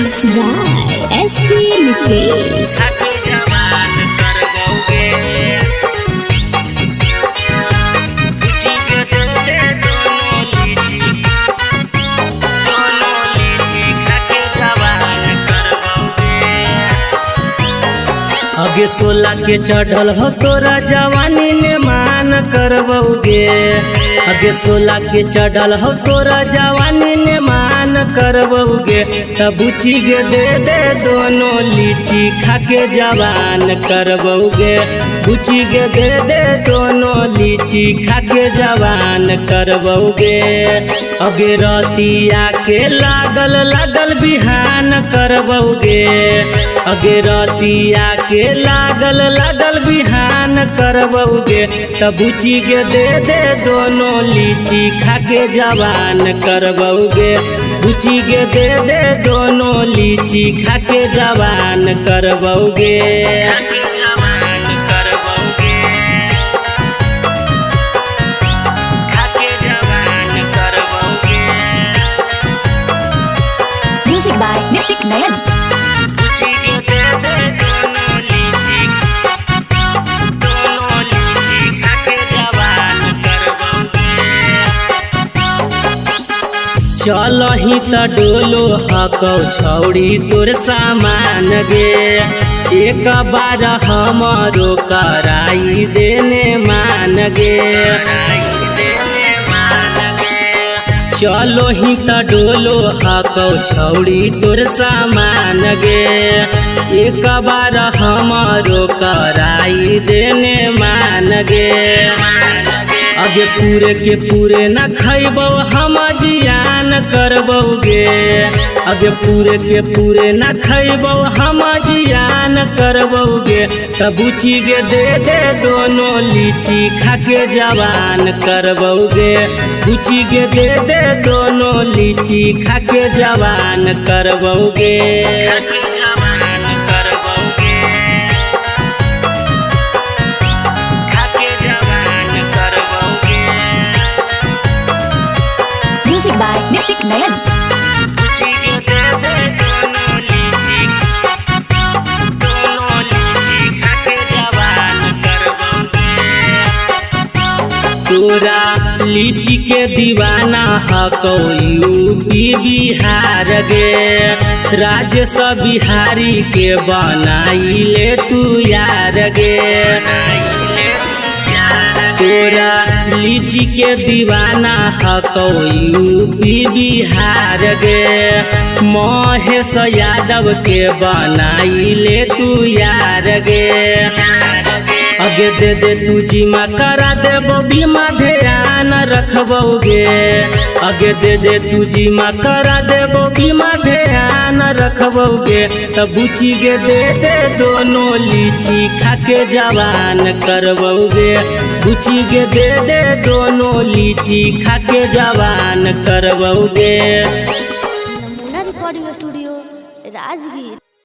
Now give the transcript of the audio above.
Mix by SP Nitesh. खाके जवान करबौगे बुची के दे दे दोनों लीची, दोनों लीची खाके जवान करबौगे। अगे 16 के चढ़ल हो तोरा जवानी ने मान करबौगे। अगे 16 के चढ़ल हो तोरा जवानी ने मान करबौगे। तब बुची गे दे दे दोनों लीची खाके जवान करबौगे। बुची गे दे दे दोनों लीची खाके जवान करबौगे। अगे रतिया के लागल लागल बिहान करबौगे। अगे रतिया के लागल लागल बिहान करबौगे। तब बुची गे दे दे दोनों लीची खाके जवान करबौगे। बुची गे दे दे दोनों लीची खाके जवान करबौगे। खाके जवान करबौगे, खाके जवान करबौगे। Music by Nitik Nayan. बुची गे दे दे दोनों लीची, दोनों लीची खाके जवान करबौगे। चलही त डोलो हकौ छौड़ी तोर सामान गे। एक बार हमरो कराई देने मान गे। चलो ही त डोलो हकौ छौड़ी तोर सामान गे। एक बार हमरो कराई देने मान गे। अगे पूरे के पूरे न खैबौ हम जियान करबौगे। अगे पूरे के पूरे न खैबौ हम जियान करबौगे। तब बुची गे दे दे दोनों लीची खाके जवान करबौगे। बुची गे दे दे दोनों लीची खाके जवान करबौगे। खाके जवान करबौगे, खाके जवान करबौगे। Music by Nitik Nayan. बुची गे दे दे दोनों लीची, दोनों लीची खाके जवान करबौगे। तोरा लीची के दीवाना हकौ यूपी बिहार गे। राजेश बिहारी के बनाई ले तू यार गे। तोरा लीची के दीवाना हकौ यूपी बिहार गे। महेश यादव के बनाई ले तू यार गे। अगे दे दे तू जिमा करा देबो बीमा ध्यान रखबौगे। अगे दे दे तू जिमा करा देबो बीमा ध्यान रखबौगे। तब बुची गे दे दे दोनों लीची खाके जवान करबौगे। बुची गे दे दे दोनों लीची खाके जवान करबौगे। नमूना रिकॉर्डिंग स्टूडियो राजगीर।